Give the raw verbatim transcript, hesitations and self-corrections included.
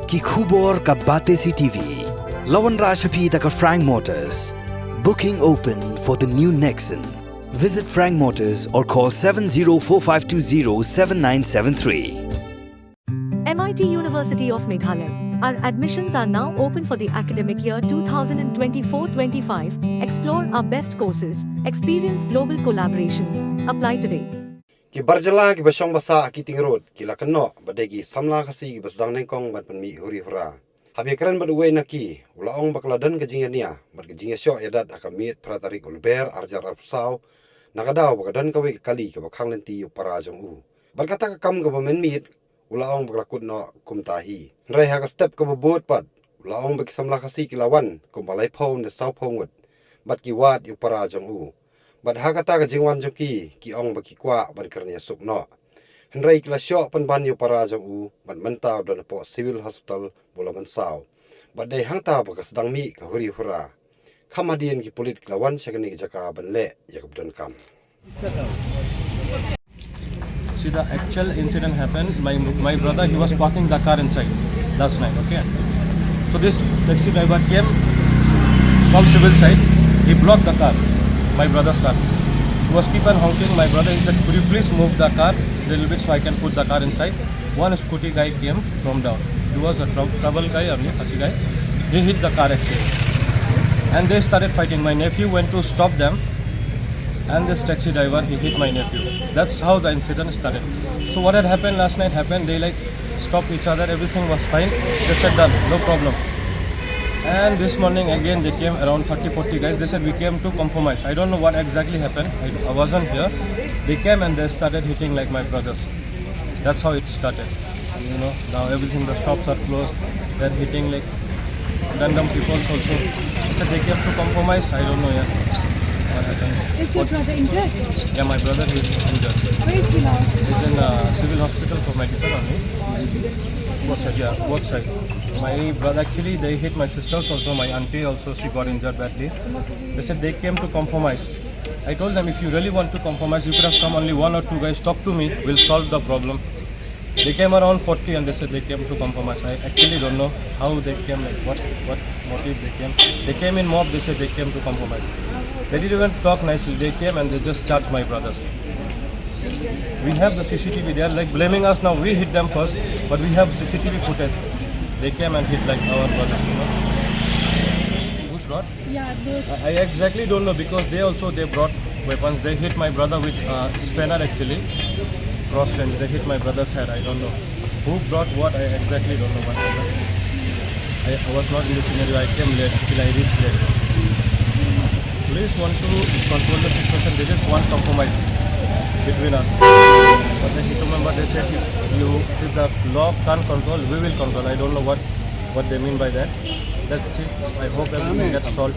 Ki khubor ka Batesi T V. La wanrah sha phi da ka Frank Motors. Booking open for the new Nexon. Visit Frank Motors or call seven zero four five two zero seven nine seven three. M I T University of Meghalaya. Our admissions are now open for the academic year two thousand twenty-four twenty-five. Explore our best courses, experience global collaborations. Apply today. Ki bar jylla kiba shong ba sah ha ki tieng rud ki la kynnoh ba dei ki samla Khasi kiba sdang nyngkong ban pynmih huri hura. Haba ïakren bad uwei na ki, u la ong ba ka la don ka jingïania bad ka jingïashoh ïadat ha ka miet phra tarik u Lber arhajar arphew saw, na ka daw ba ka don kawei ka kali kaba khang lynti ïa u para jong u. Bad kata ka kam kaba mynmiet, u la ong ba ka la kut noh kumta hi. Hynrei ha ka step kaba bud pat, u la ong ba ki samla Khasi ki la wan kumba laiphew ne sawphew ngut, bad ki wad ïa u para jong u. Bad ha kata ka jingwan jong ki, ki ong ba ki kwah ban kren ïasuk noh. Hynrei ki la shoh pynban ïa u para jong u, bad mynta u don hapoh Civil Hospital ba u la mynsaw. Bad dei hangta ba ka sdang mih ka huri hura. Kham hadien ki pulit ki la wan sha kane ka jaka ban leh ïa kaba donkam. See, the actual incident happened. My, my brother, he was parking the car inside last night, okay? So this taxi driver came from civil side. He blocked the car, my brother's car. He was keep on honking. My brother, he said, "Could you please move the car little bit so I can put the car inside?" One scooty guy came from down. He was a trou-, trouble guy, only Khasi guy. He hit the car actually. And they started fighting. My nephew went to stop them. And this taxi driver, he hit my nephew. That's how the incident started. So what had happened last night happened. They, like, stopped each other. Everything was fine. They said, "Done, no problem." And this morning again, they came around thirty, forty guys. They said, "We came to compromise." I don't know what exactly happened. I, I wasn't here. They came and they started hitting, like, my brothers. That's how it started. You know, now everything, the shops are closed. They're hitting, like, random people also. They said they came to compromise. I don't know, yeah. What happened? Is your What brother injured? Yeah, my brother is injured. Where is he now? He's in, uh, civil hospital for medical only. Both side, yeah, both side. My brother, actually, they hit my sisters also. My auntie also, she got injured badly. They said they came to compromise. I told them, "If you really want to compromise, you could have come only one or two guys, talk to me, we'll solve the problem." They came around forty and they said they came to compromise. I actually don't know how they came, like, what, what motive they came. They came in mob, they said they came to compromise. They didn't even talk nicely. They came and they just charged my brothers. We have the C C T V. They are, like, blaming us now. We hit them first, but we have C C T V footage. They came and hit, like, our brothers, you know. Who's brought? Yeah, those. I, I exactly don't know because they also, they brought weapons. They hit my brother with, uh, spanner actually. Cross range. They hit my brother's head. I don't know who brought what. I exactly don't know what happened. I, I was not in the scenario. I came late. Actually, I reached late. Police want to control the situation. They just want compromise between us. But the Hindu member, they said, "If you, if the law can't control, we will control." I don't know what, what they mean by that. Let's see. I hope everything gets solved.